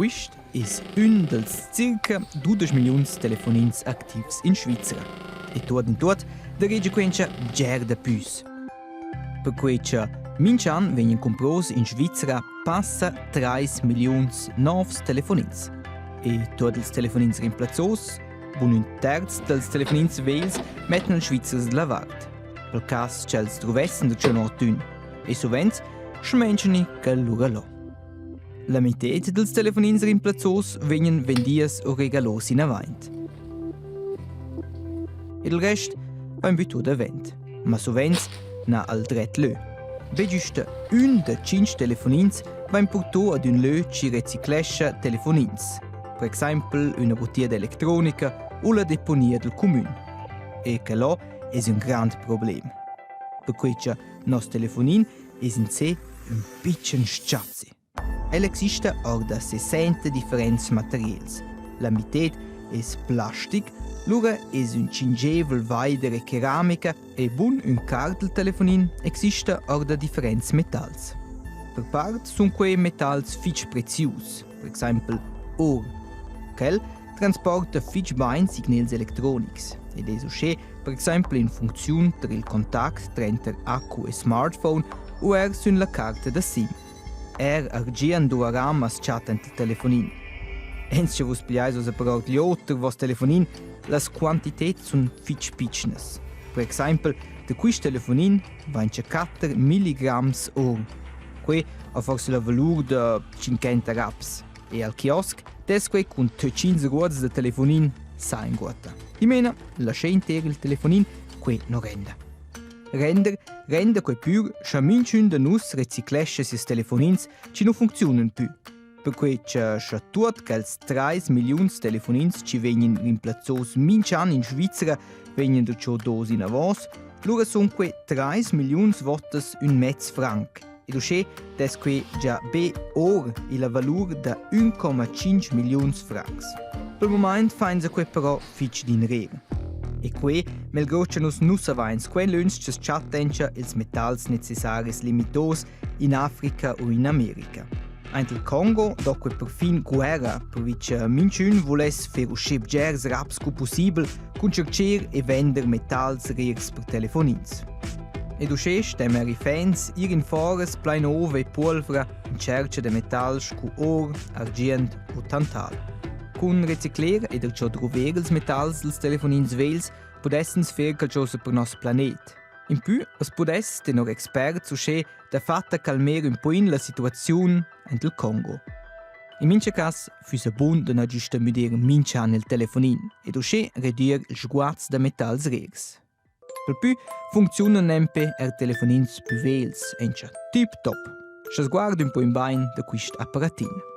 Quist es ün dals circa 12 milliuns telefonins activs in Svizra. E tuot in tuot daregia quencha bger dapüs. Perquei cha minch'an vegnan cumpros in Svizra passa 3 milliuns novs telefonins. E tuot ils telefonins rimplazzos, bun ün terz dals telefonins vegls mettan ils Svizzers da la vart. Pel cas ch'els druvessen da tschernor d'ün. E suvent schmenschani quel lura là. La mited dals telefonins rimplazzos vegnan vendias o regalos inavant. Il rest vain bütto davent, ma suvenz na al dret lö. Be güsta ün da tschinch telefonins vain purto ad ün lö chi reciclescha telefonins, per exaimpel üna butia d'electronica u la deponia dal cumün. E que là es ün grand problem. Perquai cha nos telefonin es in se ün pitschen s-chazzi. El exista or da 60 differents materials. La mited es plastic, lura es ün tschingevel vaider e keramica e bun ün quart dal telefonin exista or da differents metals. Per part sun quei metals fich prezius, per exaimpel or. Quel transporta fich bain signals electronics ed es uschè per exaimpel in funcziun tar il contact tranter accu e smartphone u er sün la carta da SIM. Er argien duaram as chatta ent il telefonin. Ens che vus pigliais ussa però gl'oter vos telefonin, las quantiteds sun fich pitschnas. Per exaimpel, da quist telefonin vain cha quatter milligrams or. Quei ha forse la valur da 50 raps. E al kiosk dess quei cun 300 ruots da telefonin sa inguotta. Dimena, lasché inter il telefonin, quei no renda. Render renda quei pür, scha minchün da nus reciclescha sieus telefonins chi nu funcziunan pü. Perquei cha scha tuot quels 3 milliuns telefonins chi vegnan rimplazzos minch'an in Svizra vegnan da ciò dos inavos, lura sun quei 3 milliuns votas ün mez franc. Ed uschè dess quei già be or illa valur da 1,5 milliuns francs. Pel mumaint fainsa quei però fich d'inrer. E quei melgrò cha nus nu savains quelüns cha's chattencha ils metals necessaris limitos in Africa u in America. Aint il Congo do quei perfin guerra, pervi cha minchün vuless fer uschè bgers raps cu pussibel cun tschercher e vender metals rers per telefonins. Ed uschè stem er i fans ir in foras plain ova e puolvra in tschercha da metals scu or, argient u tantal. Cun recicler ed er ciò druver ils metals dels telefonins vegls pudessens fer qualchosa per nos planet. In pü as pudess, tenor experts, uschè dafatta calmer ün poin la situaziun ent il Congo. In mincha cas füssa bun da na güsta müder minch'an il telefonin ed uschè redüer il sguaz da metals rers. Per pü funcziunan nempe eir telefonins pü vegls encha tip top. Scha's guarda ün po in bain da quist apparatin.